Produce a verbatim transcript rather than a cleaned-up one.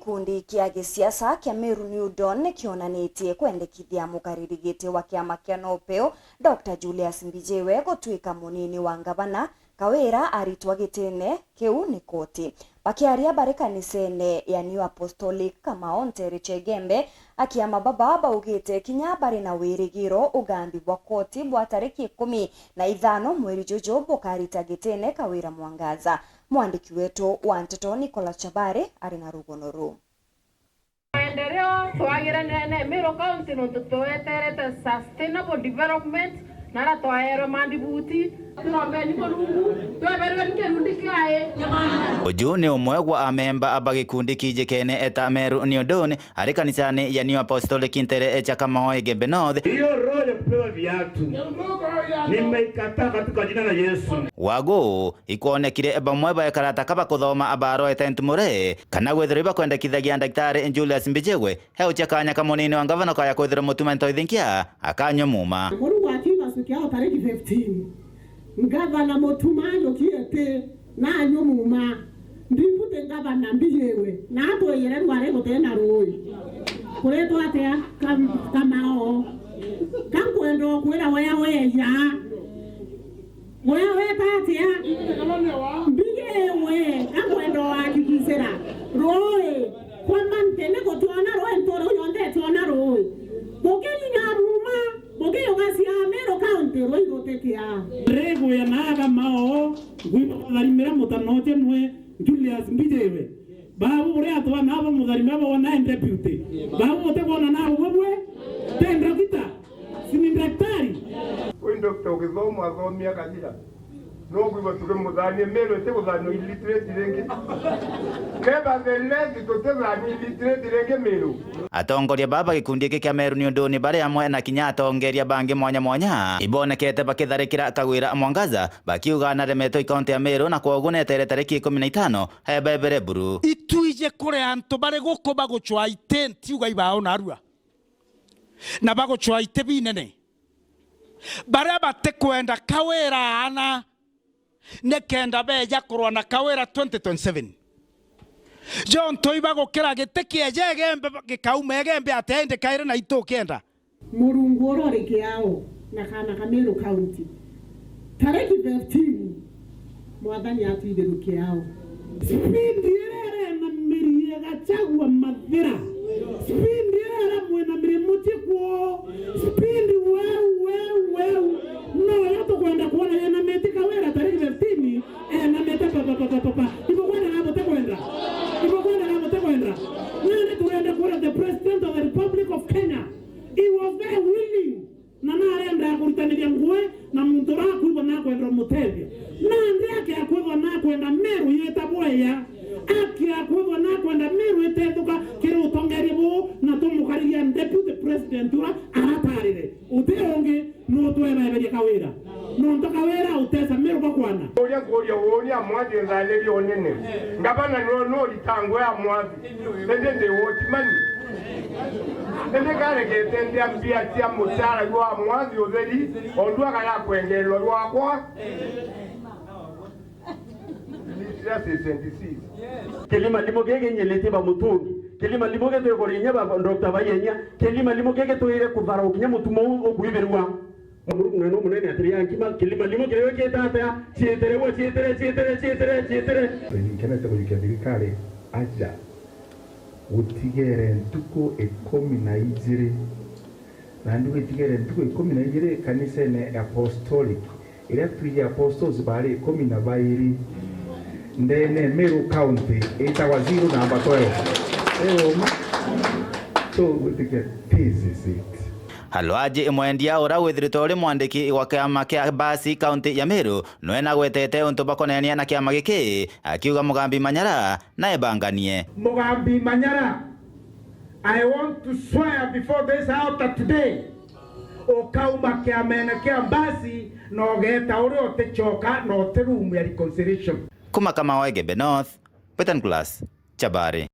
Gikundi kia gisiasa kia Meru New Dawn nikionanitie kwendekithia mukariri giti wa kiama kia NOPEU, Doctor Julius Mbijiwe, gutuika munini wa ngavana Kawira aritwa gitine kiu ni koti. Bakiaria bari kanisene ya New Apostolic Kamao nteere cia Igembe, akiama baba baugite kinya bari na wirigiro ugambi bwa koti bwa tariki ikumi na ithano mweri juju bukarita gitine Kawira Mwangaza. Mwandiki wetu wa nteto Nicholas Chabari ari na rugono ruu. Maendeleo twagire nene Meru County nontu tweterete sustainable development, nara twaerwe mandibuti. Turombeni Murungu, tweberwe ni kirundi kiae. Uju ni umwe gwa amemba ba gikundi kijikene eta Meru New Dawn ari kanisani ya New Apostolic nteere cia Kamao Igembe North. Hiyo roho ya kupewa viatu nimeikataa katika jina la Yesu. Wagu ikwonekire bamwe baekarata ka bakuthoma abaroete ntumure, kana gwithirwa ibakwendekithagia Daktari Julius Mbijiwe euchia kanya ka munini wa ngavana kaya kwithirwa Mutuma Ntoithinkia akanyua muuma. Murungu akiuga siku yao tariki fifteen, ngavana Mutuma ndukiete nanyua muuma, ndimbute ngavana Mbijiwe, na atwiyire rware gutena rui. Kuretwa atia? Kam-, Kamao. Ka nkwenda ukwira wea weya. Wewe weta atia? Mbijiwe, akwenda uhakikishira rui. Kwa mantene gutiona rui, ntura yonthe itiona rui. Gukirinya muuma, gukiugacia Meru County, rui gutikia. Riguya na Kamao, ngwibotharimira mutanoche nwe Julius Mbijiwe. Babu buria atwa nabo mutharima bo na deputy. Babu butegona nabo bubwe. Tendra kita. Si ni daktari? Uyu Doctor Githomo athomia kathira. No kwigua tukimuthania, Meru itiguthanwa illiterate ringi. Nevertheless, tutithania illiterate ringi Meru. Atongoria baba gikundi giki kia Meru New Dawn bari amwe na kinya atongeria bangi mwanya mwanya ibonekete bakitharikira Kawira Mwangaza, bakiuga naremetwe i kaunti ya Meru na kwoguo netere tariki ikumi na itano ebebere buru. Itwije kuri antu bari guku bagucwa itenti ugai bao narua. Na bagucwa iti binene. Baria batikwenda Kawira aana, nikenda beja kurwa na Kawira twenty twenty-seven. Jontu ibagukira giti kieja Igembe, gikauma Igembe atia indi kairi na itu ukienda. Murungu uria uri kiao na kaana ka Meru County. Tariki fifteen, Mwathani atwithirukie ao. Spindi iria irenamirie Gachagua mathira. Spindi iria iramwinamirie mucii kwoo. Spindi weu, weu, weu. Noyo tukwenda kwona yenamite Kawira tariki fifteen, enamite papa, papa, papa. Ibukwenda kana butikwenda? Ibukwenda kana butikwenda? Nandi turenda kwira the President of the Republic of Kenya, he was very willing. Na narenda kuritaniria ngugi na muntu uria akwigua nakwenda umutethia. Nandi akia kwigua nakwenda Meru yita bweya, akia kwigua nakwenda Meru itethuka kiri utongeria buu, na tumukariria deputy president uria aratarire. Uti ungi, no twebeberie Kawira. Nontu Kawira utesa Meru bakwana. Uria nguria uuni a Mwathi nthanirie unene. Ngavana no, no ritangwe a Mwathi. Indi ndi watchman. Indi karegete ndia mbia cia mucara jwa Mwathi utheri, o ndwaga ya kwengerwa rwakwa. Ecclesiastes twenty-six. Kilima limo giki nyelete ba mutungi. Kilima limo gitwikorinya ba Doctor Bayenya. Kilima limo giki twire kuthara ukinya mutumo u ukuibirwa. Murungu na no munene atiri ya nkima, kilima limo kiria wikite atia? Ciitire gwe, ciitire, ciitire, ciitire, ciitire. Nkenete kujukia thirikari aja gutigere ntuku ikumi na ijiri. Na ndugu itigere ntuku ikumi na ijiri kanisene ya Apostolic, iria twiji apostles bari ikumi na bairi ndene Meru County itagwa zero number twelve. Eoma. So, gwitikia, this is it. Alwaji mwendia uria withiritwe uri mwandiki wa kiama kia basi kaunti ya Meru, nwe nagwetete untu bakonenia na kiama giki, akiuga Mugambi Manyara naebanganie. Mugambi Manyara, I want to swear before this altar today, ukauma kiamene kia basi na ugeta uria uticoka na uti room ya reconciliation. Kuma Kamao Igembe North, Peter Nicholas Chabari.